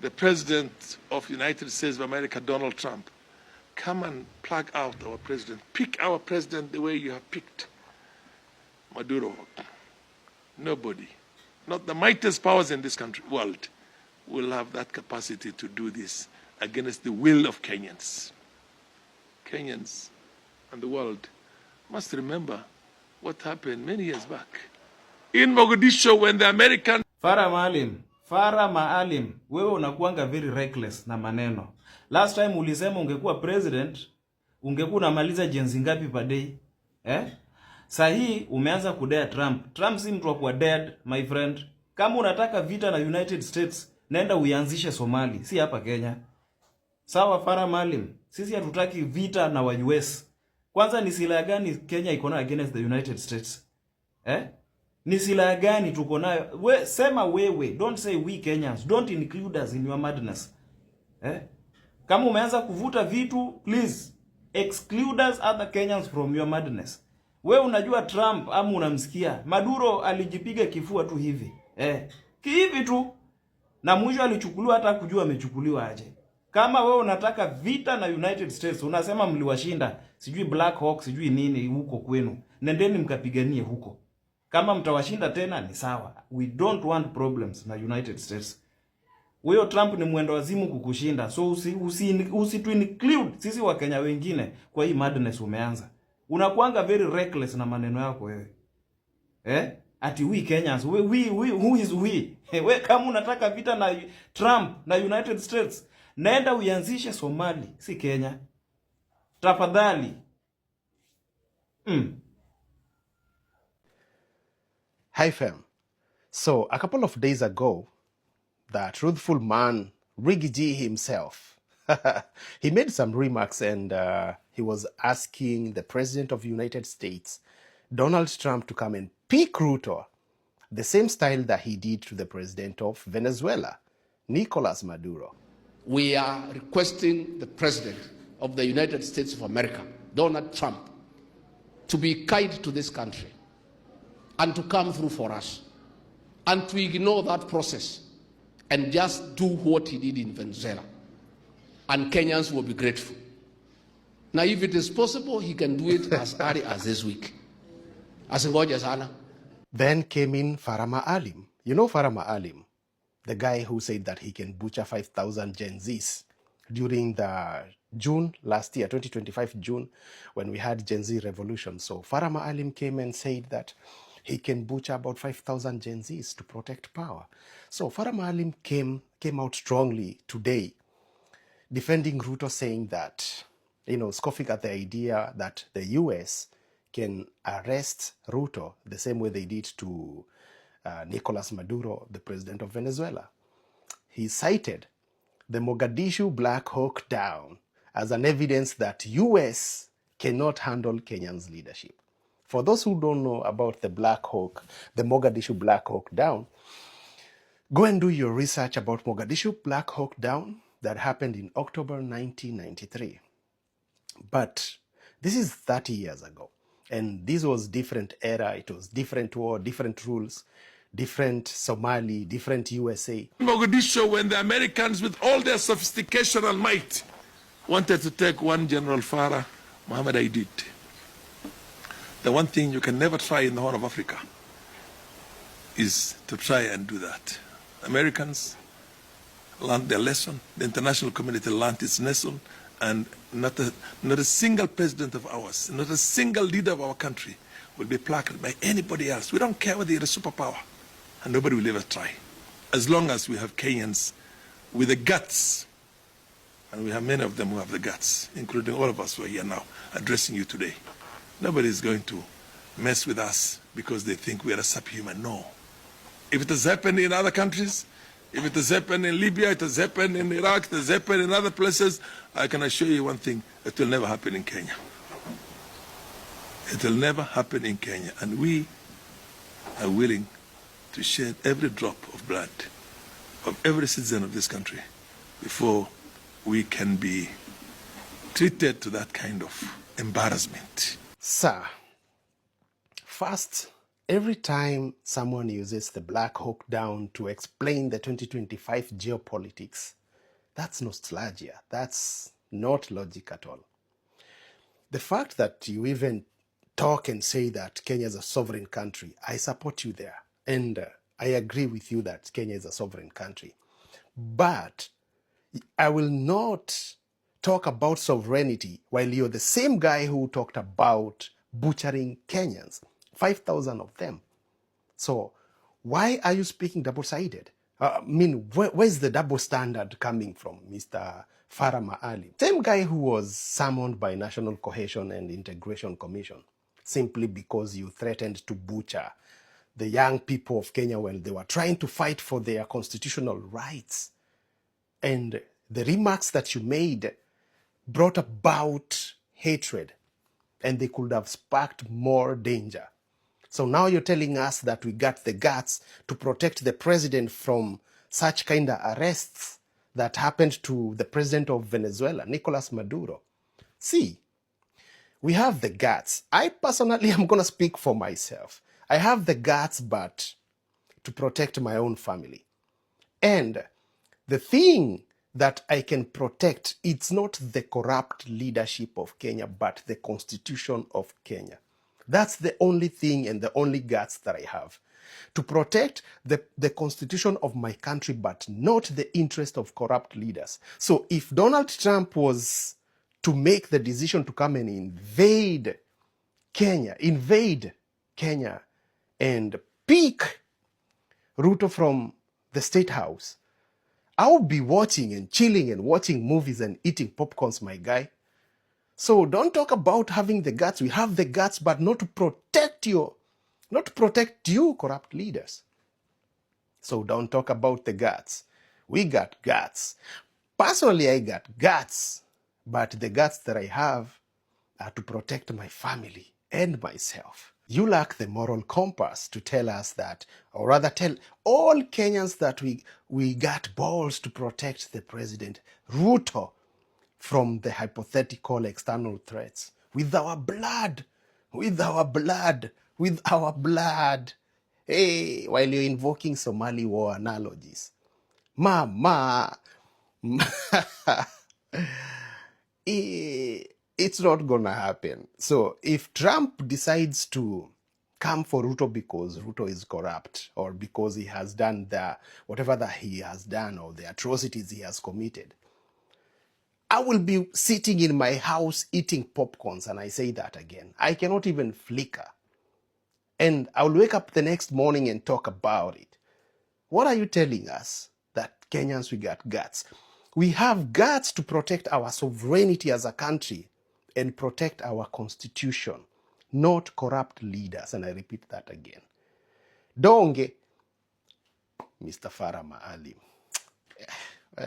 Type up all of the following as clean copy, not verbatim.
the President of the United States of America, Donald Trump, come and plug out our president. Pick our president the way you have picked Maduro. Nobody, not the mightiest powers in this world, will have that capacity to do this against the will of Kenyans. Kenyans and the world must remember what happened many years back in Mogadishu when the American... Farah Maalim, wewe unakuanga very reckless na maneno. Last time ulisema ungekuwa president, ungekuwa unamaliza jenzi ngapi per day? Sahi umeanza kudea Trump. Trump si mtu wa kuwa dead, my friend. Kama unataka vita na United States, nenda uianzishe Somali, si hapa Kenya. Sawa Farah Maalim, sisi hatutaki vita na wa US. Kwanza ni silaha gani Kenya iko nayo against the United States? Ni silaha gani tuko nayo? Sema wewe, don't say we Kenyans. Don't include us in your madness. Kama umeanza kuvuta vitu, please exclude us other Kenyans from your madness. Wewe unajua Trump ama unamsikia? Maduro alijipiga kifua tu hivi. Kihivi tu. Na mwisho alichukuliwa hata kujua amechukuliwa aje. Kama wewe unataka vita na United States, unasema mliwashinda, sijui Black Hawk, sijui nini huko kwenu. Nendeni mkapiganie huko. Kama mtawashinda tena ni sawa. We don't want problems na United States. Wewe Trump ni mwendo wazimu kukushinda. So usitu include sisi wa Kenya wengine kwa hii madness umeanza. Unakuanga very reckless na maneno yako wewe. Ati we Kenyans, we who is we? Wewe kama unataka vita na Trump na United States, nenda uanzishe Somali, si Kenya. Tafadhali. Hi fam. So a couple of days ago, the truthful man, Riggy G himself, he made some remarks and he was asking the President of the United States, Donald Trump, to come and pick Ruto, the same style that he did to the President of Venezuela, Nicolas Maduro. We are requesting the President of the United States of America, Donald Trump, to be kind to this country and to come through for us and to ignore that process and just do what he did in Venezuela. And Kenyans will be grateful. Now, if it is possible, he can do it as early as this week. Then came in Farah Maalim. You know Farah Maalim, the guy who said that he can butcher 5,000 Gen Zs during the June last year, 2025 June, when we had Gen Z revolution. So Farah Maalim came and said that he can butcher about 5,000 Gen Zs to protect power. So Farah Maalim came out strongly today, defending Ruto, saying that, scoffing at the idea that the US can arrest Ruto the same way they did to Nicolas Maduro, the president of Venezuela. He cited the Mogadishu Black Hawk down as an evidence that US cannot handle Kenyan's leadership. For those who don't know about the Black Hawk, the Mogadishu Black Hawk Down, go and do your research about Mogadishu Black Hawk Down that happened in October 1993. But this is 30 years ago. And this was different era, it was different war, different rules, different Somali, different USA. Mogadishu, when the Americans, with all their sophistication and might, wanted to take one General Farah Muhammad Aidid. The one thing you can never try in the Horn of Africa is to try and do that. Americans learned their lesson, the international community learned its lesson, and not a single president of ours, not a single leader of our country will be placarded by anybody else. We don't care whether you're a superpower, and nobody will ever try. As long as we have Kenyans with the guts, and we have many of them who have the guts, including all of us who are here now addressing you today. Nobody is going to mess with us because they think we are a subhuman. No. If it has happened in other countries, if it has happened in Libya, it has happened in Iraq, it has happened in other places, I can assure you one thing, it will never happen in Kenya. It will never happen in Kenya. And we are willing to shed every drop of blood of every citizen of this country before we can be treated to that kind of embarrassment. Sir, first, every time someone uses the Black Hawk Down to explain the 2025 geopolitics, that's nostalgia. That's not logic at all. The fact that you even talk and say that Kenya is a sovereign country, I support you there. And I agree with you that Kenya is a sovereign country. But I will not talk about sovereignty while you're the same guy who talked about butchering Kenyans, 5,000 of them. So why are you speaking double-sided? Where's the double standard coming from, Mr. Farah Maalim? Same guy who was summoned by National Cohesion and Integration Commission simply because you threatened to butcher the young people of Kenya when they were trying to fight for their constitutional rights. And the remarks that you made brought about hatred, and they could have sparked more danger. So now you're telling us that we got the guts to protect the president from such kind of arrests that happened to the president of Venezuela, Nicolas Maduro. See, we have the guts. I personally am going to speak for myself. I have the guts, but to protect my own family. And the thing that I can protect, it's not the corrupt leadership of Kenya, but the Constitution of Kenya. That's the only thing and the only guts that I have. To protect the Constitution of my country, but not the interest of corrupt leaders. So if Donald Trump was to make the decision to come and invade Kenya, and pick Ruto from the State House, I would be watching and chilling and watching movies and eating popcorns, my guy. So don't talk about having the guts. We have the guts, but not to protect you, corrupt leaders. So don't talk about the guts. We got guts. Personally, I got guts, but the guts that I have are to protect my family and myself. You lack the moral compass to tell us that, or rather tell all Kenyans that we got balls to protect the president, Ruto, from the hypothetical external threats. With our blood. Hey, while you're invoking Somali war analogies. Mama. It's not gonna happen. So if Trump decides to come for Ruto because Ruto is corrupt, or because he has done whatever that he has done, or the atrocities he has committed, I will be sitting in my house eating popcorns, and I say that again. I cannot even flicker. And I'll wake up the next morning and talk about it. What are you telling us? That Kenyans, we got guts. We have guts to protect our sovereignty as a country and protect our constitution, not corrupt leaders. And I repeat that again. Donge, Mr. Farah Maalim,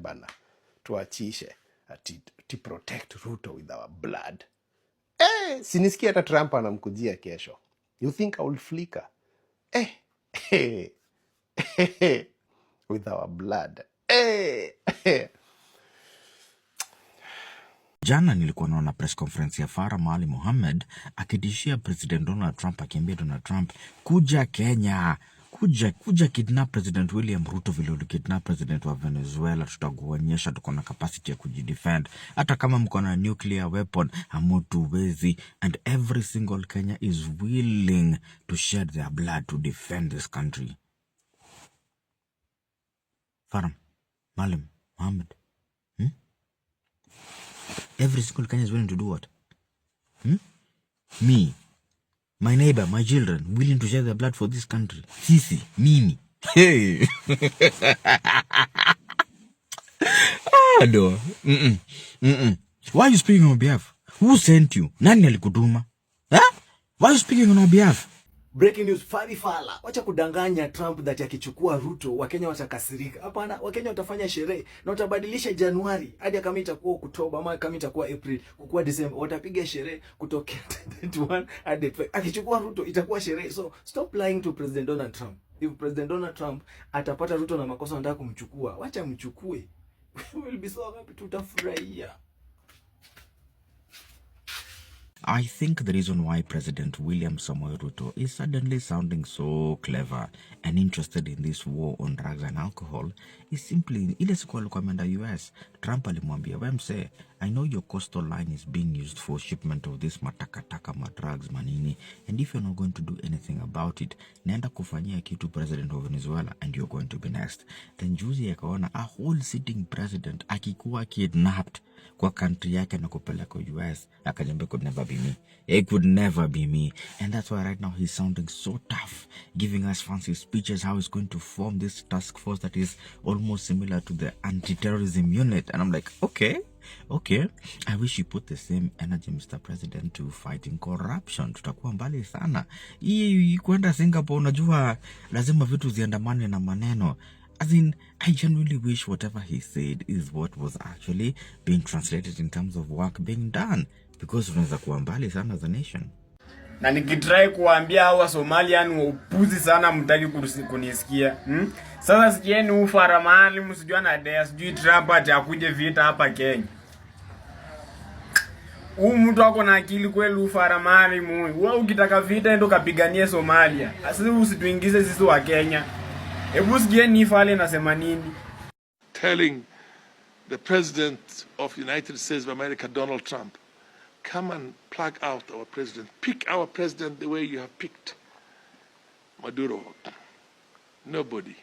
bana, tuachishe to protect Ruto with our blood. Sinisikia hata Trump anamkujia kesho. You think I will flicker? With our blood. Jana nilikuwa naona press conference ya Farah Maalim Mohamed akitishia President Donald Trump, akiambia Donald Trump, kuja Kenya, kuja kidnap President William Ruto vile ulikidnap President wa Venezuela, tutakuonyesha tuko na capacity ya kujidefend. Hata kama mko na nuclear weapon, hamutuwezi. And every single Kenya is willing to shed their blood to defend this country. Farah Maalim Mohamed. Every single Kenyan is willing to do what? Me, my neighbor, my children, willing to share their blood for this country. Sisi, mimi. Hey. No. Why are you speaking on our behalf? Who sent you? Nani alikutuma? Why are you speaking on our behalf? Breaking news, Fala. Wacha kudanganya Trump that akichukua Ruto, Wakenya watakasirika. Hapana, Wakenya watafanya sherehe na watabadilisha Januari hadi kama itakuwa Oktoba ama kama itakuwa April, kukua December, watapiga sherehe kutokea 21 hadi akichukua Ruto itakuwa sherehe. So stop lying to President Donald Trump. If President Donald Trump atapata Ruto na makosa anataka kumchukua, wacha mchukue. We will be so happy, tutafurahia. I think the reason why President William Samoei Ruto is suddenly sounding so clever and interested in this war on drugs and alcohol is simply ile siku alikuwa ameenda US, Trump alimwambia, "We msee, I know your coastal line is being used for shipment of this matakataka drugs manini, and if you're not going to do anything about it, naenda kufanyia kitu president of Venezuela and you're going to be next." Then juzi akaona a whole sitting president akikuwa kidnapped kwa country yake na kupeleka US, akajambia could never be me. It could never be me. And that's why right now he's sounding so tough, giving us fancy speeches how he's going to form this task force that is almost similar to the anti-terrorism unit. And I'm like, okay. I wish you put the same energy, Mr. President, to fighting corruption. Tutakuwa mbali sana. Hii kwenda Singapore, unajua lazima vitu ziandamane na maneno. As in, I genuinely wish whatever he said is what was actually being translated in terms of work being done. Because tunaweza kuwa mbali sana as a nation. Na nikitry kuambia hawa Somalian wa upuzi sana mtaki kunisikia. Sasa sikieni ufara mahali msijua na dea sijui Trump ati akuje vita hapa Kenya. Mtu wako na akili kweli ufara mahali wewe ukitaka vita endo kapiganie Somalia. Sasa usituingize sisi wa Kenya. Hebu sikieni ifale nasema nini? Telling the President of the United States of America, Donald Trump, come and plug out our president. Pick our president the way you have picked Maduro. Nobody,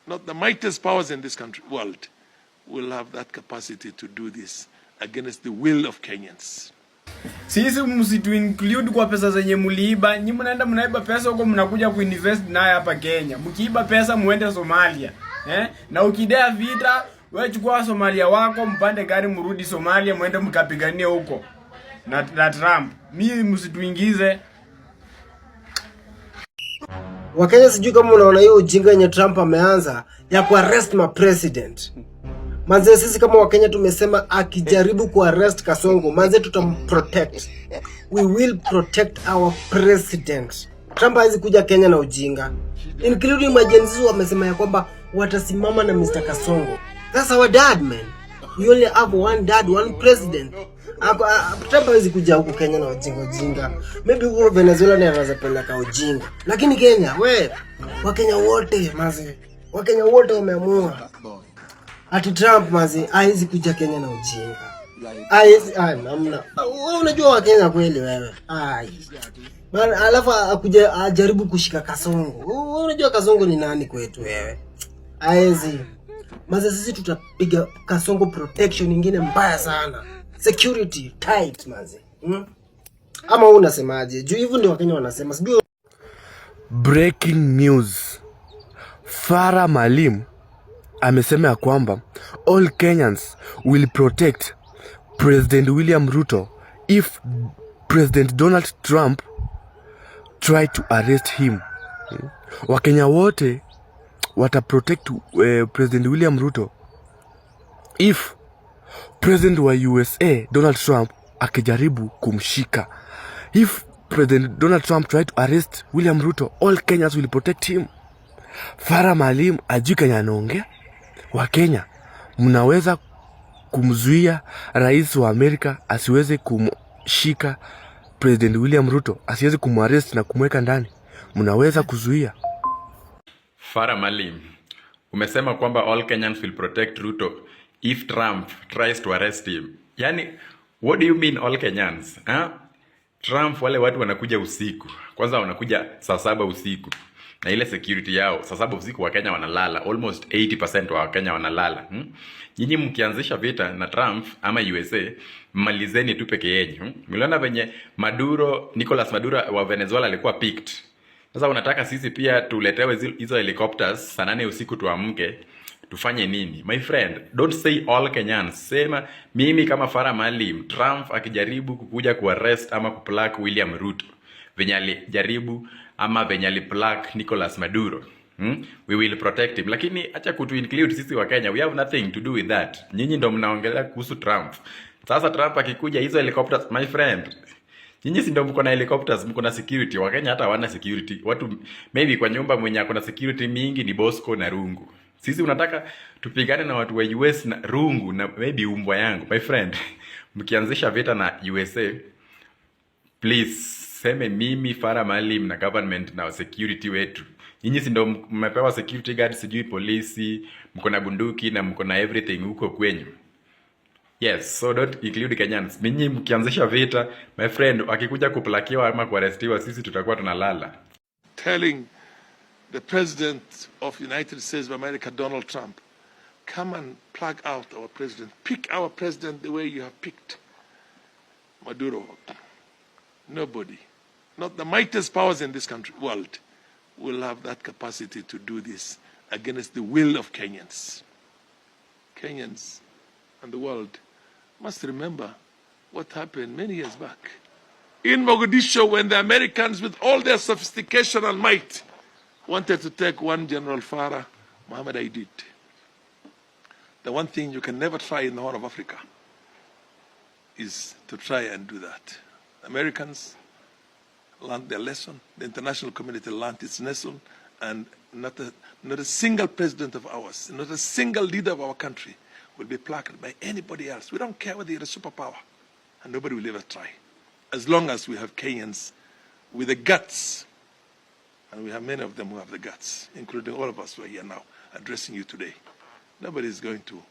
not the mightiest powers in this world, will have that capacity to do this against the will of Kenyans. Sisi msitu include kwa pesa zenye muliiba. Nyinyi mnaiba pesa huko mnakuja kuinvest naye hapa Kenya. Mkiiba pesa muende Somalia. Na ukidea vita, wewe chukua Somalia wako, mpande gari mrudi Somalia, muende mkapiganie huko. Na Trump, mimi msituingize. Wakenya sijui kama unaona hiyo ujinga yenye Trump ameanza ya kuarrest ma president. Manze sisi kama Wakenya tumesema akijaribu kuarrest Kasongo, manze tutamprotect. We will protect our president. Trump hawezi kuja Kenya na ujinga. Including majenzi wamesema ya kwamba watasimama na Mr. Kasongo. That's our dad, man. We only have one dad, one president. Trump hawezi kuja huku Kenya na ujinga. Maybe huko Venezuela ni anaweza peleka ujinga. Lakini Kenya, Wakenya wote maze. Wakenya wote wameamua. Ati Trump maze hawezi kuja Kenya na ujinga. Namna. Unajua Wakenya kweli wewe. Bana alafu akuja ajaribu kushika Kasongo. Unajua Kasongo ni nani kwetu wewe? Hawezi. Maze sisi tutapiga Kasongo protection nyingine mbaya sana. Security tight maze. Ama unasemaje? Juu hivyo ndio Wakenya wanasema. Sijui. Breaking news. Farah Maalim amesema ya kwamba all Kenyans will protect President William Ruto if President Donald Trump try to arrest him. Wakenya wote wataprotect President William Ruto if President wa USA Donald Trump akijaribu kumshika. If President Donald Trump try to arrest William Ruto, all Kenyans will protect him. Farah Maalim ajui Kenya anaongea. Wakenya mnaweza kumzuia rais wa Amerika asiweze kumshika President William Ruto, asiweze kumarrest na kumweka ndani. Mnaweza kuzuia. Farah Maalim, umesema kwamba all Kenyans will protect Ruto if Trump tries to arrest him. Yani, what do you mean all Kenyans? Trump wale watu wanakuja usiku. Kwanza wanakuja saa 7 usiku. Na ile security yao, saa 7 usiku Wakenya wanalala. Almost 80% wa Wakenya wanalala. Nyinyi mkianzisha vita na Trump ama USA, mmalizeni tu peke yenu. Mliona venye Nicolas Maduro wa Venezuela alikuwa picked. Sasa unataka sisi pia tuletewe hizo helicopters saa 8 usiku tuamke. Tufanye nini? My friend, don't say all Kenyans. Sema mimi kama Farah Maalim, Trump akijaribu kukuja kuarrest ama kuplug William Ruto, venye alijaribu ama venye aliplug Nicolas Maduro, we will protect him. Lakini acha kutu include sisi wa Kenya, we have nothing to do with that. Nyinyi ndo mnaongelea kuhusu Trump. Sasa Trump akikuja hizo helicopters, my friend, nyinyi si ndo mko na helicopters, mko na security. Wakenya hata hawana security. Watu maybe kwa nyumba mwenye ako na security mingi ni Bosco na rungu. Sisi unataka tupigane na watu wa US na rungu na maybe umbwa yangu. My friend, mkianzisha vita na USA, please, seme mimi Farah Maalim na government na security wetu. Nyinyi si ndo mmepewa security guard, sijui polisi, mko na bunduki na mko na everything huko kwenyu. Yes, so don't include Kenyans. Ninyi mkianzisha vita, my friend, akikuja kuplakiwa ama kuarestiwa, sisi tutakuwa tunalala. Telling the President of the United States of America, Donald Trump, come and plug out our president. Pick our president the way you have picked Maduro. Nobody, not the mightiest powers in this world, will have that capacity to do this against the will of Kenyans. Kenyans and the world must remember what happened many years back in Mogadishu when the Americans, with all their sophistication and might, wanted to take one General Farah Mohammed Aidid. The one thing you can never try in the Horn of Africa is to try and do that. Americans learned their lesson. The international community learned its lesson, and not a single president of ours, not a single leader of our country will be placated by anybody else. We don't care whether you're a superpower, and nobody will ever try. As long as we have Kenyans with the guts, and we have many of them who have the guts, including all of us who are here now addressing you today. Nobody is going to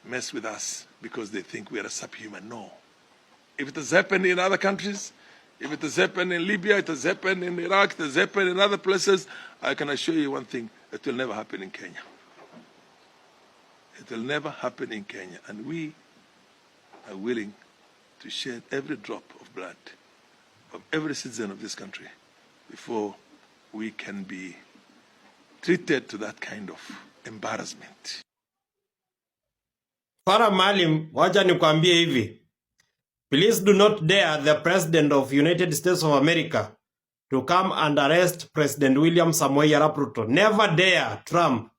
mess with us because they think we are a subhuman. No. If it has happened in other countries, if it has happened in Libya, it has happened in Iraq, it has happened in other places, I can assure you one thing, it will never happen in Kenya. It will never happen in Kenya. And we are willing to shed every drop of blood of every citizen of this country before we can be treated to that kind of embarrassment. Farah Maalim, wacha nikwambie hivi. Please do not dare the President of United States of America to come and arrest President William Samoei Arap Ruto. Never dare Trump.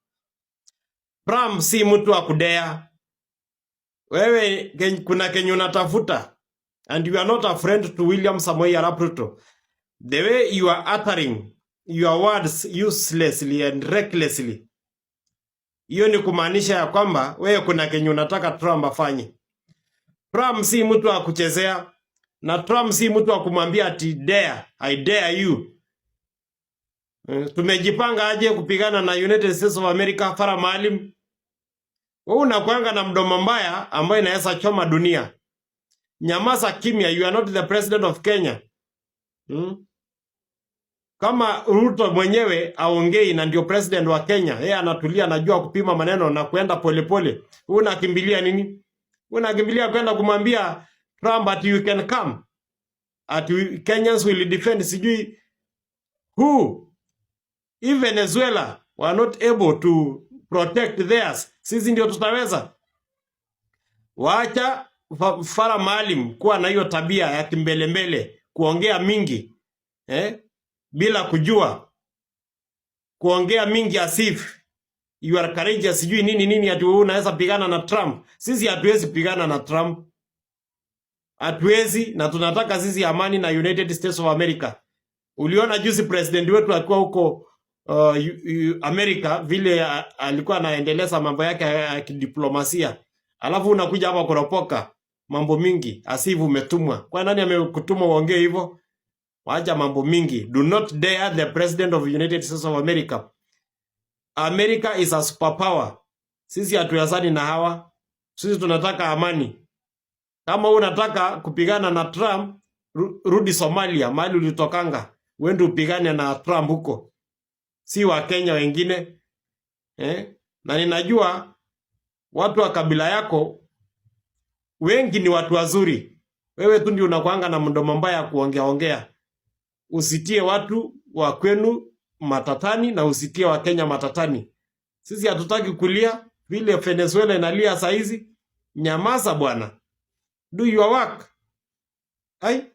Trump si mtu wa kudea. Wewe kuna kenye unatafuta. And you are not a friend to William Samoei Arap Ruto. The way you are uttering your words uselessly and recklessly, hiyo ni kumaanisha ya kwamba wewe kuna kenye unataka Trump afanye. Trump si mtu wa kuchezea, na Trump si mtu wa kumwambia ati dare, I dare you. Tumejipanga aje kupigana na United States of America, Farah Maalim? Wewe unakuanga na mdomo mbaya ambaye inaweza choma dunia. Nyamaza kimya, you are not the president of Kenya. Kama Ruto mwenyewe aongei na ndio president wa Kenya, yeye anatulia, anajua kupima maneno na kuenda polepole. Unakimbilia nini? Unakimbilia kwenda kumwambia Trump that you can come, at Kenyans will defend sijui who? If Venezuela were not able to protect theirs, sisi ndio tutaweza? Waacha Farah Maalim kuwa na hiyo tabia ya kimbelembele, kuongea mingi bila kujua, kuongea mingi asif you are courageous, sijui nini ati wewe unaweza pigana na Trump. Sisi hatuwezi pigana na Trump. Hatuwezi, na tunataka sisi amani na United States of America. Uliona juzi president wetu alikuwa huko America vile alikuwa anaendeleza mambo yake ya kidiplomasia. Alafu unakuja hapa kuropoka mambo mingi asifu umetumwa. Kwa nani amekutuma uongee hivyo? Wacha mambo mingi. Do not dare the president of United States of America. America is a superpower. Sisi hatuyazani na hawa. Sisi tunataka amani. Kama unataka kupigana na Trump, rudi Somalia, mahali ulitokanga. Uende upigane na Trump huko. Si wa Kenya wengine. Na ninajua watu wa kabila yako wengi ni watu wazuri. Wewe tu ndio unakuanga na mdomo mbaya kuongea. Usitie watu wa kwenu matatani na usitie wa Kenya matatani. Sisi hatutaki kulia vile Venezuela inalia saizi. Nyamaza bwana. Do your work. Hai?